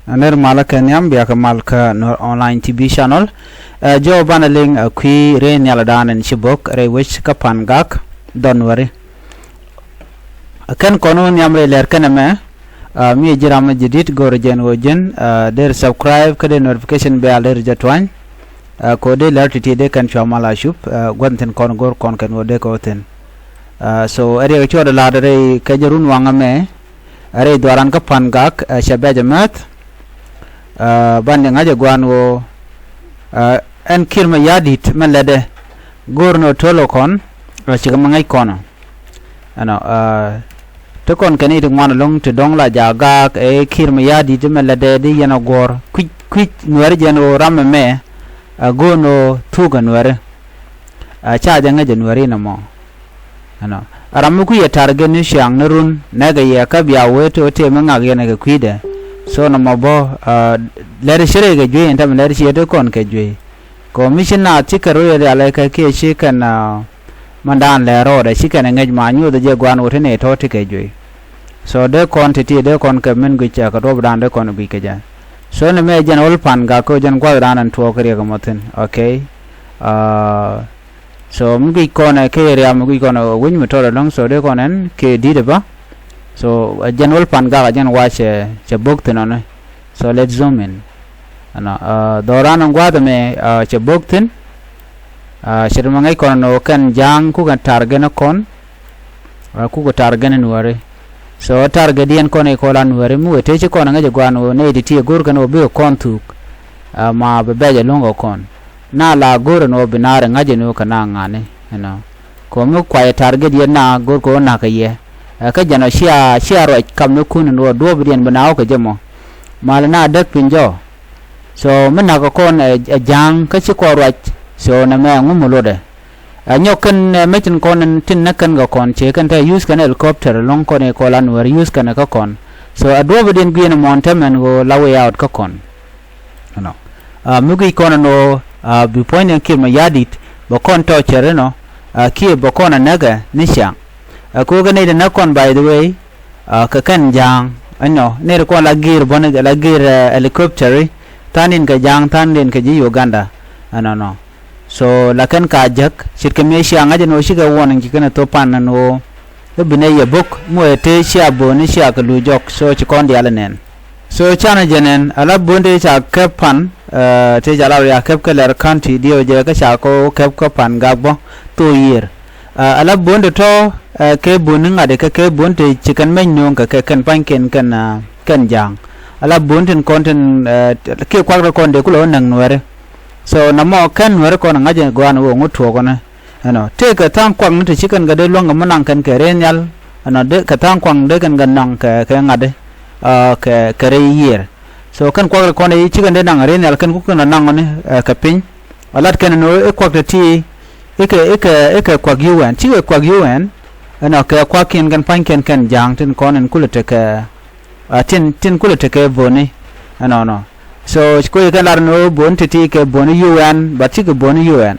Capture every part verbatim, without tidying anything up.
Ner malä kɛ nhiam, bia kɛ mal kä Nuer Online T V channel. Ɛ, jɔw banɛ liŋ, ɛ, kui̱ rɛy nhial dan in ci bok rɛy wec kä Pangak, dhɔn Nuɛri. Ɛ, kɛn kɔn wä nhiam rɛy lɛr kɛnɛ mɛ, ɛ, mi ji̱ ram mi ji̱ dit go̱r jɛn wä ji̱n, ɛ, der subscribe kä der notification bell der jɛ tuany. Ɛ, ko dee lɛr ti̱ti̱ dee kɛn cua mal a cup, ɛ, gua̱n thi̱n kɔn go̱r kɔn kɛn wä dee kɛ wä thi̱n. Ɛ, so ɛ riɛk cuɔt ɛ la̱t rɛy kɛ jɛ run waŋä mɛ, ɛ, rɛy dhuaran kä Pangak, ɛ, cɛ bɛc ɛ mɛth. Ɛ, ban di ŋa̱c ɛ gua̱n ɣöö, ɛ, ɛn Kiir Mayardit mɛ lätdɛ go̱r ni ɣöö to̱l ɛ kɔn, ɛ, cikɛ mi ŋäc kɔn ɔ. Ɛnɔ, ɛ, ti kɔn kɛn i̱ ti ŋuan ɛlɔ̱ŋ ti dɔ̱ŋ la jaak gaak ɛ Kiir Mayardit mɛ lätdɛ di yɛn ɛ guɔ̱ɔ̱r kui̱c, kui̱c Nuɛri jɛn ɣöö ram ɛmɛ, ɛ, go̱o̱n ɣöö thuk ɛ Nuɛri. Ɛ, ca jɛ ŋäc ɛ Nuɛri nɔmɔ. Ɛnɔ, ɛ ram mi kui̱ yɛ target ni ciaŋ ni run nɛkɛ yɛ kä bia wee ti ɣöö tëë mi ŋak yɛn ɛ kɛ kui̱dɛ. So nɔmɔ bä, ɛ, lɛr ci rɛy kɛ juey ɛn tämɛ lɛr ci yɛ ti kɔn kɛ juey. Kɛ ɣöö mi ci naath ci kɛ rɔ yɛ rial ɛ kɛ kiɛ ci kɛn, ɛ, Mɛn daan lɛ rɔɔdɛ ci kɛn ɛ ŋäc ma nyuuth jɛ gua̱a̱n wä ti nɛ tɔ̱ ti kɛ juey. So dee kɔn ti ti dee kɔn kɛ min guic cɛ kɛ duɔ̱p daan dee kɔn guic kɛ jɛ. So ni mɛ jɛn wä Pangak kä jɛn gua̱th daan ɛn tuɔɔk kɛ riɛk ɛmɔ thi̱n. Okay. Aa, so mi guic kɔn ɛ kɛ riam mi guic kɔn ɛ wi̱ny mi tɔt ɛlɔ̱ŋ, so dee kɔn ɛn kɛ di̱t ɛ bä. So ɛ jɛn wä Pangak ɛ jɛn wa cɛ, cɛ bok thi̱n ɔni. So let's zoom in. Ɛnɔ, aa, dhɔran ɛn gua̱a̱th ɛmɛ, aa, cɛ bok thi̱n. Aa, ce̱t mɛ ŋäc kɔn ɛn ɣöö kɛn ja̱a̱ŋ kukɛ target ni kɔn, aa, kukɛ target ni Nuɛri. So target diɛn kɔn i̱ kɔn la Nuɛri mi wëë tëë ci kɔn ɛ ŋäc ɛ gua̱a̱n ɣöö nɛy ti ti ɛ go̱r kɛn ɣöö bikɛ kɔn thuk. Aa, ma bɛ bɛc ɛ luŋ kɛ kɔn. Na la go̱r ɛn ɣöö bi naar ɛ ŋa̱c ɛn ɣöö kɛ na ŋa̱ni, you know. Kɛ ɣöö mi kuay ɛ target diɛn na go̱r kɛ ɣöö na̱k kɛ yɛ. Aa, kä jɛn ɔ cia, cia ruac kam ni kun ɛn ɣöö duɔ̱ɔ̱p diɛn bi na wä kɛ jɛ mɔ. Malɛ na däk piny jɔɔ. So mi na̱k kɛ kɔn ɛ, ɛ ja̱a̱ŋ kä ci kɔn ruac. So nɛ mɛ ŋu mi lotdɛ. Ɛ nyɔk kɛn, ɛ, mecin kɔn tin näk kɛn kɛ kɔn cɛ kɛn te use kɛn helicopter lɔ̱ŋ kɔn i̱ kɔn la Nuɛri use kɛn kä kɔn. So ɛ duɔ̱ɔ̱p diɛn guiɛn mɔn te mɛn ɣöö la way out kä kɔn. Ɛnɔ. Aa, mi guic kɔn ɛn ɣöö, aa, bi puɔ̱ny diɛn Kiir Mayardit bɛ kɔn tɔ̱ cɛr inɔ, aa, kiɛ bɛ kɔn ɛ näkɛ ni ciaŋ. Ɛ ko̱o̱k kɛ nɛy ti näk kɔn, by the way, aa, kɛ kɛn ja̱a̱ŋ. Ɛnɔ, nɛy ti kɔn la giir bäni, la giir, ɛ, helicopter i̱ tha̱a̱ŋ diɛn kɛ ja̱a̱ŋ, tha̱a̱ŋ diɛn kɛ ji̱ Uganda. Ɛnɔnɔ. So la kɛn ka jäk ce̱tkɛ mëë cia ŋa̱c ɛn ɣöö cikɛ warning ci kɛn ɛ thop pan ɛn ɣöö i̱ bi nɛy yɛ bok mi wëë tëë cia bo̱o̱ni cia kɛ luc jɔk. So ci kɔn diaal ɛ nɛn. So canɛ jɛ nɛn ala bo̱o̱n tëë ca kɛp pan, ɛ, tëë ca lar ya kɛp kɛ Lɛr County diɛw jɛ kä ca kɛ kɛp kä Pangak bä thok yiër. Ɛ, ala bo̱o̱n ti tɔ̱, ɛ, kɛ bo̱o̱n ni ŋa̱t kɛ kɛ bo̱o̱n ti ci kɛn mɛc nööŋ kɛ kɛ kɛn pa̱nykiɛn kɛn, ɛ, kɛn ja̱a̱ŋ. Ala bo̱o̱n tin kɔn tin, ɛ, kiɛ kuak rɛ kɔn dee kulɛ wä näk Nuɛri. So nɔmɔ kɛn Nuɛri kɔn ŋa̱c ɛ gɔaa ni wä ŋut tuɔɔk kɔn ɛ. Ɛnɔ, tëëkɛ tha̱a̱ŋ kuak ni ti ci kɛn kɛ dee luäŋ kɛ mi naŋ kɛn kɛ rɛy nhial. Ɛnɔ, dee kɛ tha̱a̱ŋ kuak ni dee kɛn kɛ naŋ kɛ, kɛ ŋa̱t, ɛ, kɛ, kɛ rɛy yiër. So kɛn kuak rɛ kɔn ɛ ci kɛn dee naŋ rɛy nhial kɛn ku kɛn kɛ naŋ kɔn ɛ, kɛ piny. Ɛ lat kɛn ɛn ɣöö i̱ kuak ti ti i̱ kɛ, i̱ kɛ, i̱ kɛ kuak U N, cikɛ kuak U N. Ɛnɔ kɛ kuakiɛn kɛn pa̱nykiɛn kɛn ja̱a̱ŋ tin kɔn in kulɛ tekɛ, aa, tin, tin kulɛ tekɛ bo̱o̱ni. Ɛnɔnɔ. So kui̱ kɛn lar ɛn ɣöö bo̱o̱ni ti ti kɛ bo̱o̱ni U N, but cikɛ bo̱o̱ni U N.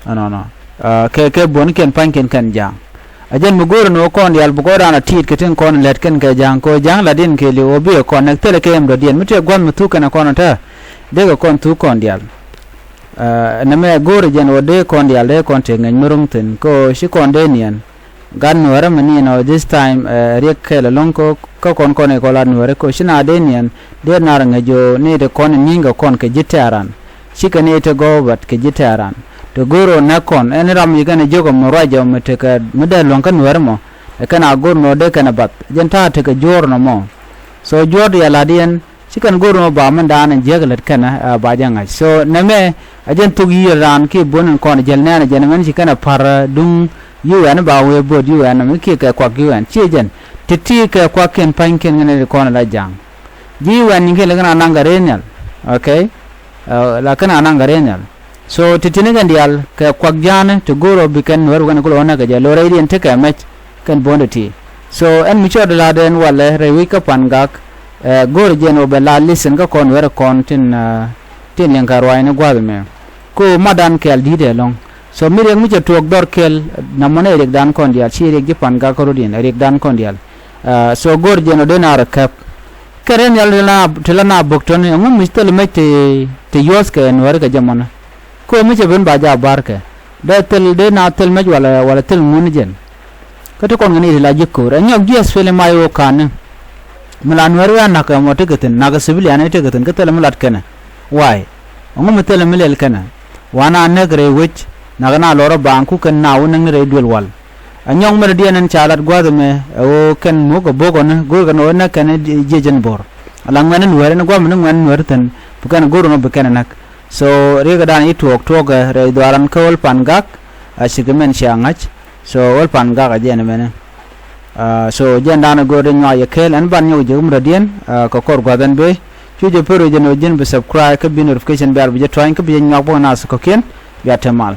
Ɛnɔnɔ. Aa, kɛ, kɛ bo̱o̱nikiɛn pa̱nykiɛn kɛn ja̱a̱ŋ. Ɛ jɛn mi go̱o̱r ɛn ɣöö kɔn diaal bi gɔ̱rdan a ti̱i̱t kɛ tin kɔn in lät kɛn kɛ ja̱a̱ŋ kɛ ɣöö ja̱a̱ŋ latdiɛn kɛɛliw ɣöö bikɛ kɔn nɛk thilɛ kɛ ɛmdɔ̱diɛn mi tëë gua̱th mi thuk kɛn ɛ kɔn ɛ tɛ̈. Dee kɛ kɔn thuk kɔn diaal. Ɛ, nɛmɛ go̱o̱rɛ jɛn ɣöö dee kɔn diaal dee kɔn tëë ŋäc mi ro̱ŋ thi̱n kä ɣöö ci kɔn dee niɛn. Gat Nuäärä mi niɛn ɣöö this time, ɛ, riɛk kɛl ɛlɔ̱ŋ kä, kä kɔn kɔn i̱ kɔn la Nuäärä kä ɣöö ci na dee niɛn dee naar ŋäc ɣöö ni ti kɔn in ni̱ny kɛ kɔn kɛ ji̱ tɛ̈ran. Cikɛ ni ti gɔw bat kɛ ji̱ tɛ̈ran. Ti go̱o̱r ɣöö näk kɔn ɛn ram mi ci kɛn ɛ jiök ɔ mi ruac ɔ mi tekɛ mi dee luäŋ kä Nuäärä mɔ. Ɛ kɛn a go̱o̱r nɔ dee kɛn ɛ bath. Jɛn ta̱a̱ tekɛ juɔ̱ɔ̱r nɔmɔ. So juɔ̱ɔ̱r diaal a diɛn. Ci kɛn go̱o̱r mɔ ba mɛn daan jiäk lät kɛnɛ, ɛ, ba jɛ ŋa̱c. So nɛmɛ ɛ jɛn thuk yiëër raan kiɛ buɔ̱n in kɔn jäl nɛɛn ɛ jɛn mɛn ci kɛn ɛ pa̱r, ɛ, duŋ U N ba wee bo̱o̱t U N mɛ kiɛ kɛ kuak U N. Ciɛ jɛn ti ti kɛ kuak kiɛn pa̱ny kiɛn ŋäni ti kɔn la ja̱a̱ŋ. Ji̱ U N nyin kiɛn lɛ kɛn a naŋ kɛ rɛy nhial. Okay. Ɛ, la kɛn a naŋ kɛ rɛy nhial. So ti ti ni kɛn diaal kɛ kuak ja̱a̱ni ti go̱o̱r ɔ bi kɛn Nuäär bi kɛn kulɛ wä näk kɛ jɛ lo̱r rɛydiɛn tekɛ mɛc kɛn buɔ̱n ti ti. So ɛn mi cɔɔd la dɛn walɛ rɛy wi̱c kä Pangak, ɛ, go̱o̱r jɛn wä bɛ la listen kä kɔn Nuäär kɔn tin, ɛ, tin liŋ kɛ ruaacni gua̱a̱th mɛ. Ko matdan kɛɛl di̱i̱t ɛlɔ̱ŋ. So mi riɛk mi cɛ tuɔɔk dhɔr kɛl namɔ nɛ riɛkdan kɔn diaal ci riɛk ji̱ Pangak kä rɔ̱diɛn riɛkdan kɔn diaal. Ɛ, so go̱o̱r jɛn wä dee naar käp. Kɛ rɛn yal ti la na bok tɔni ɛŋu mi thil mec ti yuɔth kɛ nuɛri kɛ jɛ mɔnɛ. Ko mi cɛ ben ba ja bar kɛ dee thil dee na thil mec wala wala thil ŋun jɛn. Kä ti kɔn kɛ ni ti la ji̱ ko̱r ɛ nyɔk jiɛth pili may wä ka̱ni. Mi la nuɛri wä nak ɛmɔ ti kɛ thin nak civilian ti kɛ thin kä thil mi lat kɛnɛ. Why? Ɛŋu mi thil mi lɛl kɛnɛ. Wan a näk rɛy wec nak na lɔrä baaŋ ku kɛn na wä näk ni rɛy duël wal. Ɛ nyɔk mɛrɛ diɛn ɛn ca lat gua̱a̱th ɛmɛ ɛ ɣöö kɛn muɔ̱k ɛ bo̱k ɔni go̱o̱r kɛn ɣöö nɛ kɛn jiec ɛn bo̱r. Ala ŋuɛn ɛn nuɛɛr ɛn gua̱a̱th ɛmɛ ni ŋuɛn nuɛɛr thi̱n bi kɛn go̱o̱r ɔni bi kɛn ɛ näk. So riɛkɛ dan i̱ tuɔɔk tuɔɔkɛ rɛy dhuaran kä Ɣöl Pan Gak. A cikɛ mɛn cia ŋa̱c. So Ɣöl Pan Gak ɛ jɛn ɛmɛni. So jɛn dan ɛ go̱o̱r di nyuak yɛ kɛɛl ɛn ban nyɔk ji̱ kä mɛrɛ diɛn kɛ kɔr gua̱a̱th ɛn bee. Cu jɛ pär ɣöö jɛn ɣöö ji̱n bi subscribe kä bi notification bɛ̈ɛ̈r bi jɛ tɔ̱ɔ̱ny kä bi jɛ nyuak bäk naath kɔ̱kiɛn. Bia te mal.